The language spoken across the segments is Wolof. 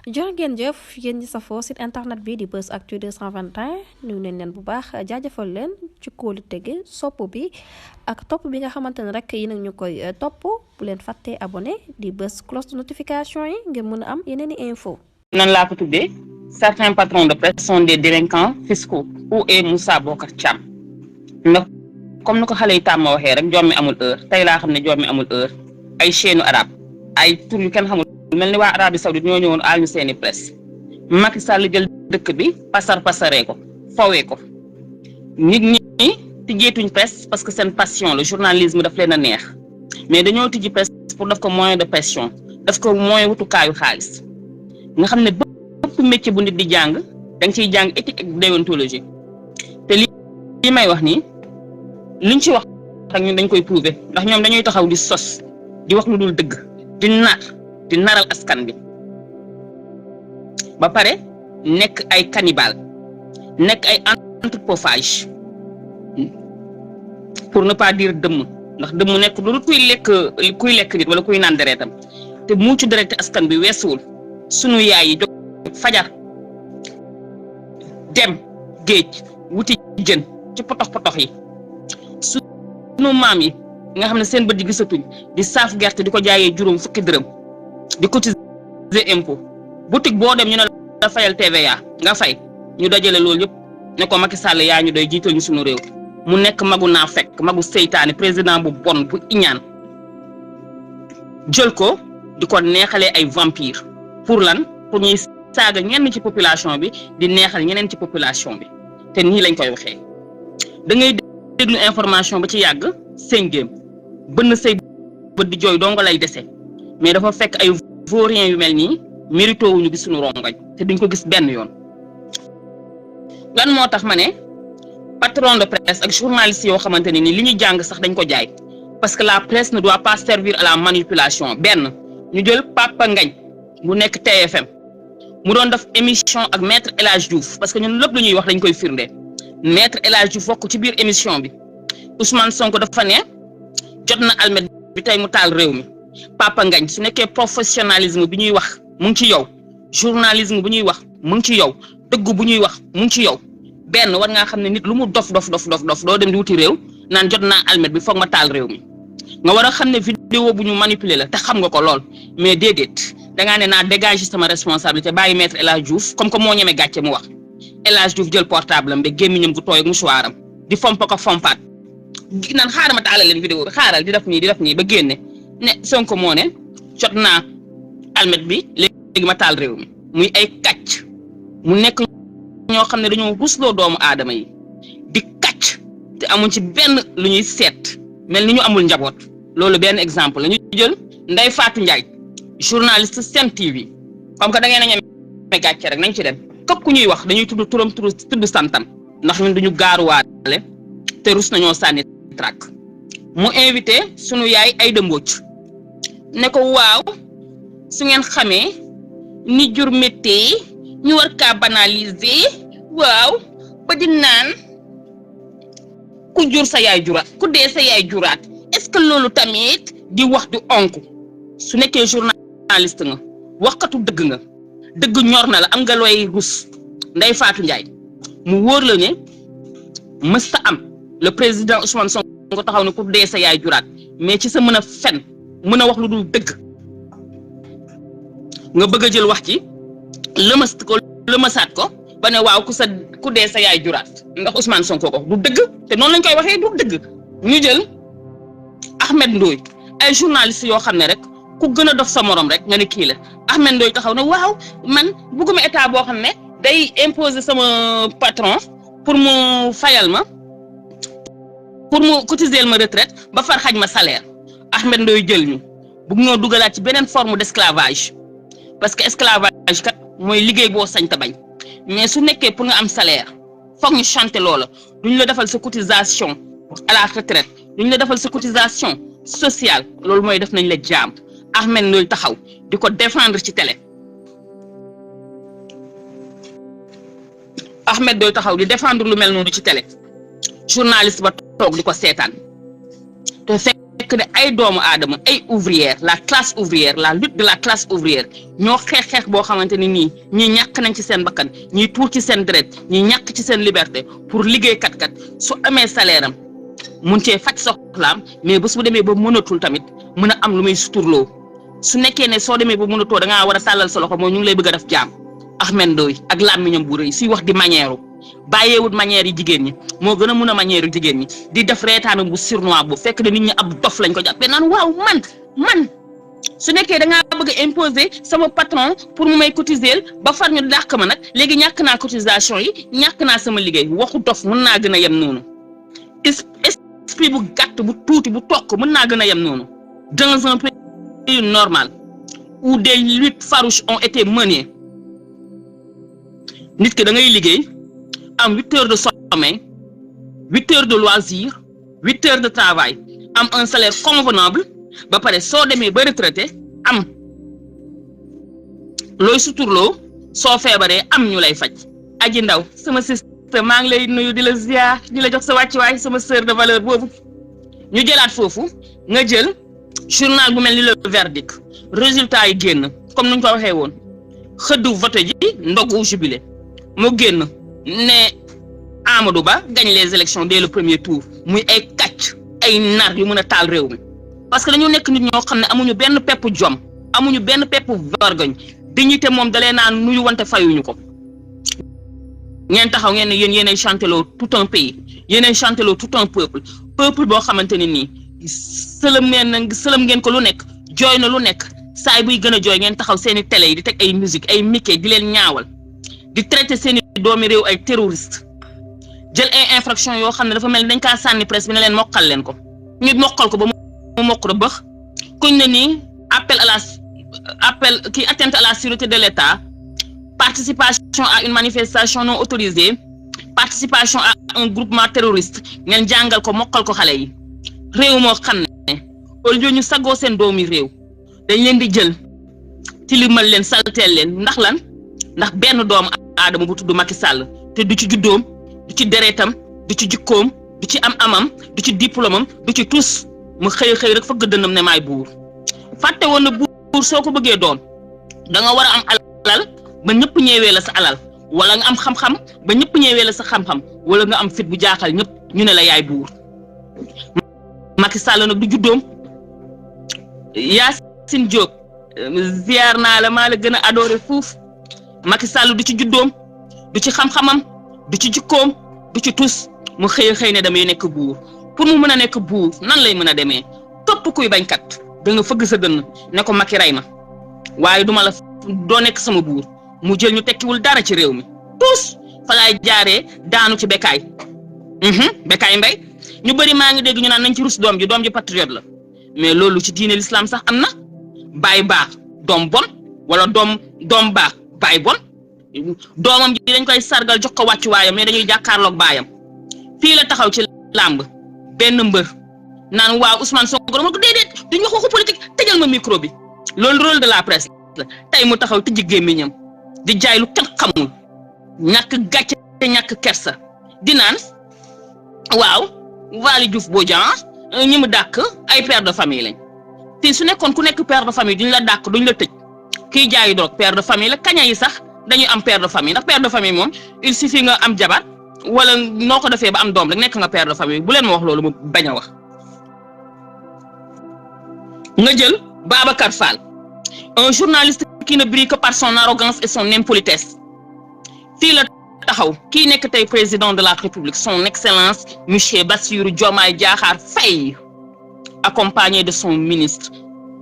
jërë ngeen jëf yéen ñi safoo site internet bi di Buzz Actu 221 nuyu nañ leen bu baax jaajëfal leen ci kóolu tege sopp bi ak topp bi nga xamante ne rek yi nag ñu koy topp bu leen fàttee abonné di bës cloche de notification yi ngir mën a am yeneen i info. nan laa ko tuddee certains patrons de presse sont des délinquants fiscaux où est Moussa Bocar Thiam ndax comme ni ko xale yi tàmm waxee rek jommi amul heure tey laa xam ne jommi amul heure ay chaîne arabe ay tur yu kenn xamul mel ni waa Arabie Saoudite ñoo ñëwoon aal ñu seeni presse Macky Sall jël dëkk bi pasaree ko fawee ko nit ñi tijjeetuñ presse parce que seen passion le journalisme daf leen a neex mais dañoo tijji presse pour def ko moyen de pression daf ko moyen wutukaayu xaalis nga xam ne bépp métier bu nit di jàng da nga ciy jàng éthique ak déontologie te li may wax nii liñ ci wax ak ñun dañ koy prouver ndax ñoom dañuy taxaw di sos di wax lu dul dëgg di naral askan bi ba pare nekk ay cannibale nekk ay anthropophage pour ne pas dire dëmm ndax dëmm nekk lu kuy lekk nit wala kuy naan deretam te muucu dereti askan bi weesuwul sunu yaay yi jóg fajar dem géej wuti jën ci potox yi sunu maam yi nga xam ne seen bët yi gisatuñ di saaf gerte di ko jaayee juróom fukki dërëm di cotiser impôt boutique boo dem ñu ne la fayal TVA nga fay ñu dajale loolu yëpp ne ko Macky Sall yaa ñu doy jiital ñu sunu réew mu nekk magu naa fekk magu seytaane président bu bon bu iñaan jël ko di ko neexalee ay vampire pour lan pour ñuy saaga ñenn ci population bi di neexal ñeneen ci population bi te nii lañ koy waxee da ngay déglu information ba ci yàgg séngéem bënn say bët di jooy doo nga lay dese mais dafa fekk ay vauriens yu mel nii mérito wuñu gis suñu rongoñ te duñ ko gis benn yoon lan moo tax ma ne patron de presse ak journaliste yoo xamante ne ni li ñu jàng sax dañ ko jaay parce que la presse ne doit pas servir à la manipulation benn ñu jël Papa Ngagne bu nekk TFM mu doon def émission ak maître El Hadj Diouf parce que ñun lépp lu ñuy wax dañ koy firnde maître El Hadj Diouf bokk ci biir émission bi Ousmane Sonko dafa ne jot na almet bi tey mu taal réew mi Papa Ngagne su nekkee professionnalisme bi ñuy wax mu ngi ci yow journalisme bu ñuy wax mu ngi ci yow dëgg bu ñuy wax mu ngi ci yow benn war ngaa xam ne nit lu mu dof doo dem di wuti réew naan jot naa almet bi foog ma taal réew mi nga war a xam ne vidéo bu ñu manipuler la te xam nga ko lool mais déedéet dangaa ne naa dégager sama responsabilité bàyyi maître El Hadj Diouf comme que moo ñeme gàcce mu wax El Hadj Diouf jël portable am ba gémmiñam gu tooy ak mouchoir am di fomp ko fompaat naan xaaral ma taalal leen vidéo bi xaaral di def nii ba génne ne Sonko moo ne jot naa almet bi léegi ma taal réew mi muy ay kàcc mu nekk ñoo xam ne dañoo rusloo doomu aadama yi di kàcc te amuñ ci benn lu ñuy seet mel ni ñu amul njaboot loolu benn exemple la ñu jël Ndeye Fatou Ndiaye journaliste Sen TV comme que da ngeen a ñeme gàcce rek nañ ci dem képp ku ñuy wax dañuy tudd turam tudd santam ndax ñun duñu gaaruwaale te rus nañoo sànni track mu invité sunu yaay Aïda Mbodj ne ko waaw su ngeen xamee ni jur métti ñu war kaa banaliser waaw ba di naan ku jur sa yaay juraat ku dee sa yaay juraat est-ce que loolu tamit di wax di onk su nekkee journaliste nga waxkatu dëgg nga dëgg ñor na la am nga looy rus Ndeye Fatou Ndiaye mu wóor la ne mësta am le président Ousmane Sonko nga taxaw ne ku dee sa yaay juraat mais ci sa mën a fen mën a wax lu dul dëgg nga bëgg a jël wax ci lëmasaat ko ba ne waaw ku dee sa yaay juraat ndax Ousmane Sonko ko du dëgg te noonu lañ koy waxee du dëgg ñu jël Ahmed Ndoye ay journalistes yoo xam ne rek ku gën a dof sa morom rek nga ne kii la Ahmed Ndoye taxaw ne waaw man bugguma état boo xam ne day imposer sama patron pour mu fayal ma pour mu cotiser ma retraite ba far xaj ma salaire Ahmed Ndoye jël ñu bugg ñoo dugalaat ci beneen forme d'esclavage parce que esclavage kat mooy liggéey boo sañ ta bañ mais su nekkee pour nga am salaire foog ñu chanter loola duñ la defal sa cotisation à la retraite duñ la defal sa cotisation sociale loolu mooy def nañ la jaam Ahmed Ndoye taxaw di ko défendre ci télé Ahmed Ndoye taxaw di défendre lu mel noonu ci télé journaliste ba toog di ko seetaan te fekk que ne ay doomu aadama ay ouvrière la classe ouvrière la lutte de la classe ouvrière ñoo xeex boo xamante ni nii ñi ñàkk nañ ci seen bakkan ñi tuur ci seen deret ñi ñàkk ci seen liberté pour liggéey kat su amee salaire am mun cee faj soxlaam mais bés bu demee ba mënatul tamit mën a am lu muy suturloo su nekkee ne soo demee ba mënatoo da ngaa war a tàllal sa loxo mooy ñu ngi lay bëgg a def jaam Ahmed Ndoye ak làmmiñam bu rëy suy wax di manière bàyyeewut manière yi jigéen ñi moo gën a mun a manière jigéen ñi di def reetaanam bu surnois bu fekk ne nit ñi ab dof lañ ko jàppee naan waaw man su nekkee da ngaa bëgg a imposer sama patron pour mu may cotiser ba far ñu dàq ma nag léegi ñàkk naa cotisation yi ñàkk naa sama liggéey waxu dof mën naa gën a yem noonu esprit bu gàtt bu tuuti bu tokk mën naa gën a yem noonu dans un pays normal où des luttes farouches ont été menées nit ki da ngay liggéey am 8 heures de sommeil 8 heures de loisir 8 heures de travail am un salaire convenable ba pare soo demee ba retraité am looy suturloo soo feebaree am ñu lay faj Aji Ndaw sama sister maa ngi lay nuyu di la ziar di la jox sa wàccuwaay sama sœur de valeur boobu ñu jëlaat foofu nga jël journal bu mel ni le verdict résultat yi génn comme nuñ ko waxee woon xëddu voté ji ndogu jubilé mu génn ne Amadou Ba gagne les élections dès le premier tour muy ay kàcc ay nar yu mën a taal réew mi parce que dañu nekk nit ñoo xam ne amuñu benn pepp jom amuñu benn pepp vergogne dignité moom dalee naan nuyu wante fayuñu ko ngeen taxaw ngeen ne yéenay chanteloo tout un pays yéenay chanteloo tout un peuple boo xamante ne nii sëlëm ngeen ko lu nekk jooy na lu nekk saay buy gën a jooy ngeen taxaw seeni télé yi di teg ay musique ay Mickey di leen ñaawal di traité seeni doomi réew ay terroriste jël ay infraction yoo xam ne dafa mel ni dañ kaa sànni presse bi ne leen mokkal leen ko ñu mokkal ko ba mu mokk da bëx kuñ ne nii atteinte à la sûreté de l'État, participation à une manifestation non autorisée, participation à un groupement terroriste ngeen jàngal ko mokkal ko xale yi réew moo xam ne au lieu ñu sagoo seen doomi réew dañ leen di jël tilimal leen salteel leen ndax lan ndax benn doomu aadama bu tudd Macky Sall te du ci juddoom du ci deretam du ci jikkoom du ci amam du ci diplôme am du ci tus mu xëy rek fëgg dënnam ne maay buur fàtte woon na buur soo ko bëggee doon da nga war a am alal ba ñëpp ñeewee la sa alal wala nga am xam-xam ba ñëpp ñeewee la sa xam-xam wala nga am fit bu jaaxal ñëpp ñu ne la yaay buur Macky Sall nag du juddoom Yacine Diop ziar naa la maa la gën a adoré fuuf Macky Sall du ci juddoom du ci xam-xamam du ci jikkoom du ci tus mu xëy ne damay nekk buur pour mu mën a nekk buur nan lay mën a demee topp kuy bañkat da nga fëgg sa dënn ne ko Macky rey ma waaye duma la doo nekk sama buur mu jël ñu tekkiwul dara ci réew mi tous fa laay jaaree daanu ci Bécaye Mbaye ñu bëri maa ngi dégg ñu naan nañ ci rus doom ji patriote la mais loolu ci diine l'islam sax am na baay baax doom bon wala doom baax baay bon doomam ji dañ koy sargal jox ko wàccuwaayam mais dañuy jàkkaarloog baayam fii la taxaw ci làmb benn mbër naan waaw Ousmane Sonko dama ko déedéet duñ wax waxu politique tëjal ma micro bi loolu rôle de la presse la tey mu taxaw tijji gémmiñam di jaay lu kenn xamul ñàkk gàcce ñàkk kersa di naan waaw Waly Diouf Bodian ñi mu dàkk ay père de famille lañ te su nekkoon ku nekk père de famille duñ la dàkk duñ la tëj kiy jaayi drogue père de famille la kaña yi sax dañuy am père de famille ndax père de famille moom il suffit nga am jabar wala noo ko defee ba am doom rek nekk nga père de famille bu leen ma wax loolu mu bañ a wax nga jël Babacar Fall un journaliste qui ne brille que par son arrogance et son impolitesse fii la taxaw kii nekk tey président de la République son excellence monsieur Bassirou Diomaye Diakhar Faye accompagné de son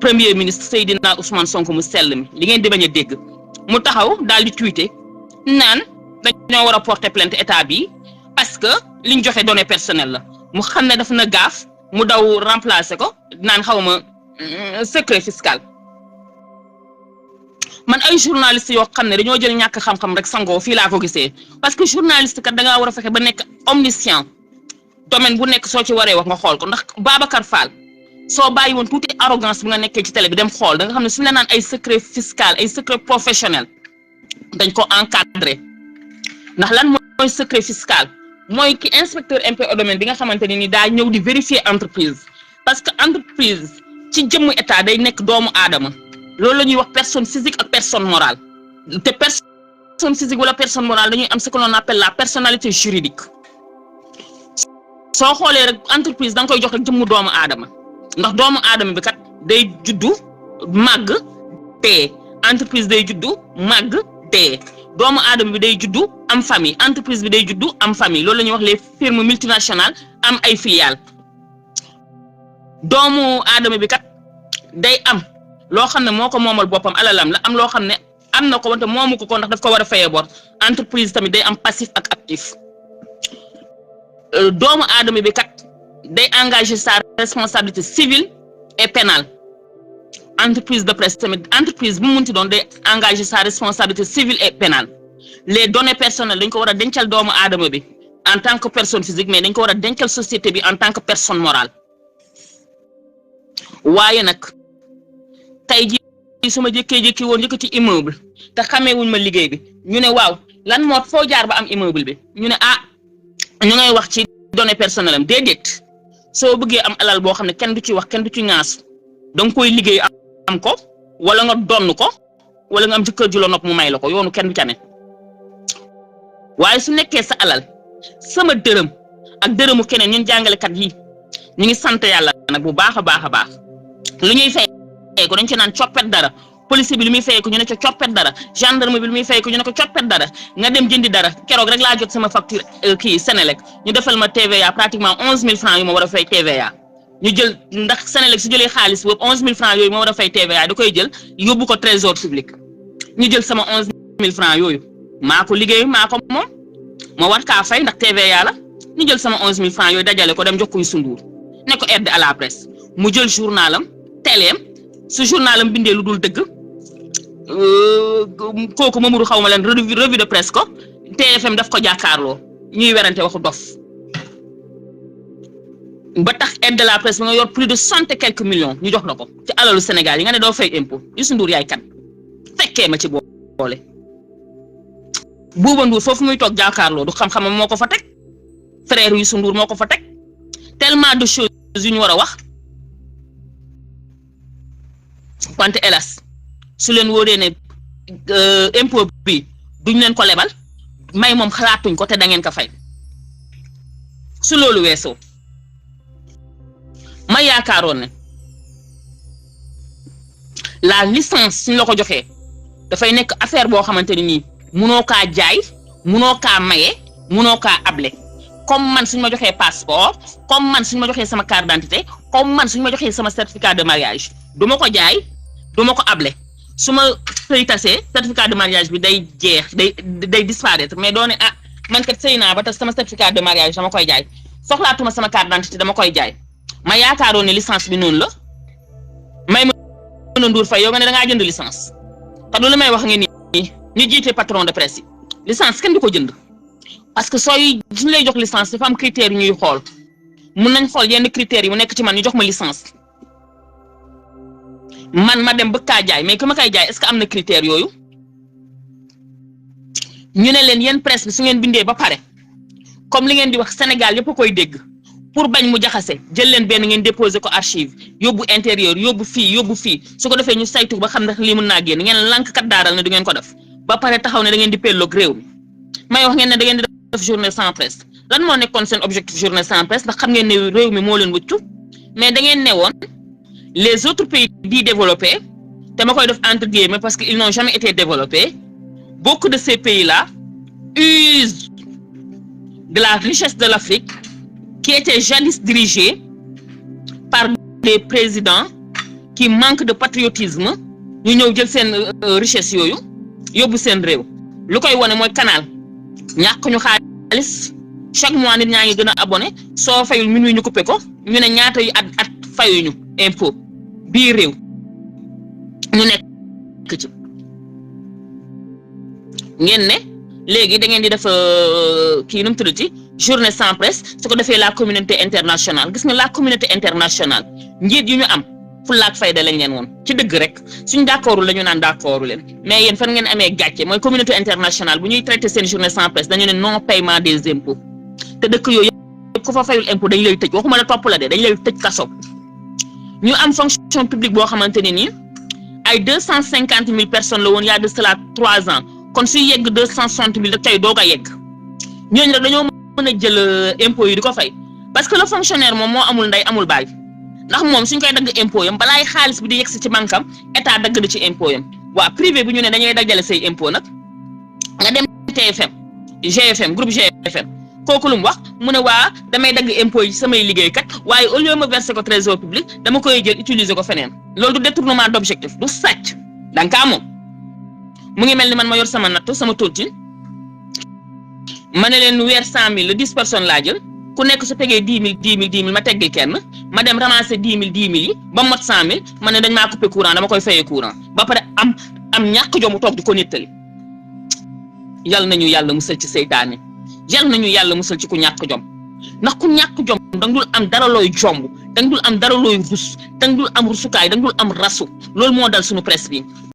premier ministre Seydina Ousmane Sonko mu sell mi li ngeen di bañ a dégg mu taxaw daal di tweeter naan dañoo war a porter plainte état bi parce que liñ joxe données personnelles la mu xam ne daf na gaaf mu daw remplacer ko naan xaw ma secret fiscal man ay journaliste yoo xam ne dañoo jël ñàkk xam-xam rek sangoo fii laa ko gisee parce que journaliste kat da ngaa war a fexe ba nekk omniscient domaine bu nekk soo ci waree wax nga xool ko ndax Babacar Fall soo bàyyi woon tuuti arrogance bi nga nekkee ci télé bi dem xool da nga xam ne suñu la naan ay secret fiscal ay secret professionnel dañ ko encadré ndax lan mooy secret fiscal mooy ki inspecteur impôt et domaine bi nga xamante ne ni daa ñëw di vérifier entreprise parce que entreprise ci jëmmu état day nekk doomu aadama loolu la ñuy wax personne physique ak personne morale te personne physique wala personne morale dañuy am ce que l'on appelle la personnalité juridique soo xoolee rek entreprise da nga koy jox rek jëmmu doomu aadama ndax doomu aadama bi kat day juddu màgg dee entreprise day juddu màgg dee doomu aadama bi day juddu am famille entreprise bi day juddu am famille loolu la ñuy wax les firmes multinationales am ay filiales doomu aadama bi kat day am loo xam ne moo ko moomal boppam alalam la am loo xam ne am na ko wante moomu ko ndax daf ko war a fayee bor entreprise tamit day am passif ak actif doomu aadama bi kat day engager sa responsabilité civile et pénale entreprise de presse tamit entreprise bu mu munti doon day engager sa responsabilité civile et pénale les données personnelles dañ ko war a dencal doomu aadama bi en tant que personne physique mais dañ ko war a dencal société bi en tant que personne morale waaye nag tey jii su ma jékkee-jékki woon yëkkati immeuble te xamee wuñ ma liggéey bi ñu ne waaw lan moo foo jaar ba am immeuble bi ñu ne ñu ngay wax ci données personnelles am déedéet soo bëggee am alal boo xam ne kenn du ci wax kenn du ci ŋaasu da nga koy liggéey am ko wala nga donn ko wala nga am ci kër ju la nopp mu may la ko yoonu kenn du ca ne waaye su nekkee sa alal sama dërëm ak dërëmu keneen ñun jàngalekat yi ñu ngi sant yàlla nag bu baax a baax a baax lu ñuy fay ko dañ ci naan coppet dara police bi lu muy fay ko ñu ne ko coppet dara gendarme bi lu muy fay ko ñu ne ko coppet dara nga dem jëndi dara keroog rek laa jot sama facture kii Sénélec ñu defal ma TVA pratiquement 11000 francs yu ma war a fay TVA ñu jël ndax Sénélec su jëlee xaalis boobu 11000 francs yooyu ma war a fay TVA da koy jël yóbbu ko trésor public ñu jël sama 11000 francs yooyu maa ko liggéey maa ko moom ma war kaa fay ndax TVA la ñu jël sama 11000 francs yooyu dajale ko dem jox ko Youssou Ndour ne ko aide à la presse mu jël journalam téléem su journalam bindee lu dul dëgg kooku Mamadou xaw ma leen revue de presse ko TFM daf ko jàkkaarloo ñuy werante waxu dof ba tax aide de la presse ba nga yor plus de 100 et quelques millions ñu jox la ko ci alalu Sénégal yi nga ne doo fay impôt Youssou Ndour yaay kan fekkee ma ci boole Bouba Ndour foofu muy toog jàkkaarloo du xam-xamam moo ko fa teg frère Youssou Ndour moo ko fa teg tellement de choses yu ñu war a wax wante hélas su leen wóoree ne impôt bi duñ leen ko lebal may moom xalaatuñ ko te da ngeen ko fay su loolu weesoo ma yaakaaroon ne la licence suñ la ko joxee dafay nekk affaire boo xamante ni nii munoo kaa jaay munoo kaa maye munoo kaa able comme man suñ ma joxee passeport comme man suñ ma joxee sama carte d'identité comme man suñ ma joxee sama certificat de mariage du ma ko jaay du ma ko able su ma sëy tasee certificat de mariage bi day jeex day disparaître mais doone man kat sëy naa ba tas sama certificat de mariage dama koy jaay soxlaatuma sama carte d'identité dama koy jaay ma yaakaaroon ne licence bi noonu la may mën a Ndour Faye yow nga ne da ngaa jënd licence te du la may wax nga nii ñu jiite patron de presse yi licence kenn du ko jënd parce que suñu lay jox licence dafa am critères yu ñuy xool mun nañ xool yenn critères yi mu nekk ci man ñu jox ma licence man ma dem bëgg kaa jaay mais ki ma koy jaay est-ce que am na critères yooyu ñu ne leen yéen presse bi su ngeen bindee ba pare comme li ngeen di wax Sénégal yëpp a koy dégg pour bañ mu jaxase jël leen benn ngeen déposer ko archive yóbbu intérieur yóbbu fii su ko defee ñu saytu ba xam ndax lii mën naa génn ngeen lànk kat daaral ne du ngeen ko def ba pare taxaw ne da ngeen di pelloog réew mi may wax ngeen ne da ngeen di def journée sans presse lan moo nekkoon seen objectif journée sans presse ndax xam ngeen ne réew mi moo leen wëccu mais da ngeen ne woon les autres pays dits développés te ma koy def entre guillemets parce que ils n'ont jamais été développés beaucoup de ces pays-là usent de la richesse de l'Afrique qui était jadis dirigée par des présidents qui manquent de patriotisme ñu ñëw jël seen richesse yooyu yóbbu seen réew lu koy wone mooy canal ñàkk ñu xaalis chaque mois nit ñaa ngi gën a abonné soo fayul minuit ñu coupé ko ñu ne ñaata yu at fayuñu impôt bii réew ñu nekk ci ngeen ne léegi da ngeen di def kii nu mu tuddati journée sans presse su ko defee la communauté internationale gis nga la communauté internationale njiit yu ñu am fullaak fayda lañ leen woon ci dëgg rek suñ d'accordul la ñu naan d'accordu leen mais yéen fan ngeen amee gàcce mooy communauté internationale bu ñuy traité seen journée sans presse dañu ne non paiement des impôts te dëkk yooyu yëpp ku fa fayul impôt dañ lay tëj waxuma la topp la de dañ lay tëj kaso ñu am fonction publique boo xamante ne nii ay 250,000 personnes la woon y a de cela 3 ans kon su yegg 260,000 da tey doog a yegg ñooñu rek dañoo mën a jël impôt yi di ko fay parce que le fonctionnaire moom moo amul ndey amul baay ndax moom suñ koy dagg impôt yam balaay xaalis bi di yegg si ci banque am état dagg na ci impôt yam waa privé bi ñu ne dañuy daggale say impôt nag nga dem TFM GFM groupe GFM kooku lu mu wax mu ne waa damay dagg impôt yi samay liggéeykat waaye au lieu ma verser ko trésor public dama koy jël utiliser ko feneen loolu du détournement d'objectif du sàcc da nga kaa moom mu ngi mel ni man ma yor sama nattu sama tontine ma ne leen weer 100,000 le 10 personnes laa jël ku nekk su tegee 10,000 ma teggil kenn ma dem ramasser 10,000 yi ba mot 100,000 ma ne dañ maa couper courant dama koy fayee courant ba pare am ñàkk jom toog di ko nettali yal nañu yàlla musal ci seytaane yal nañu yàlla musal ci ku ñàkk jom ndax ku ñàkk jom danga dul am dara looy jomb danga dul am dara looy rus danga dul am rusukaay danga dul am rasu loolu moo dal suñu presse bi